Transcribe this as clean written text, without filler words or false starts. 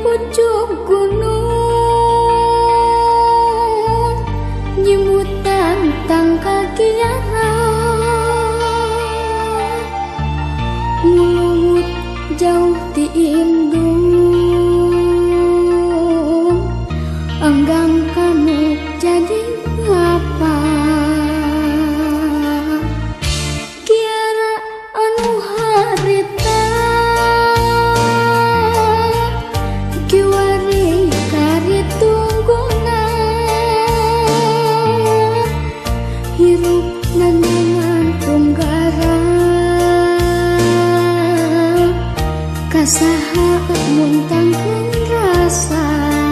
Pucuk gunung nyimutan tangkal kiara ngulumut jauh ti indung enggang kamu jadi apa Kiara anu harita kiwari karitungguna hirup nanangan tunggara kasaha muntangkeun rasa.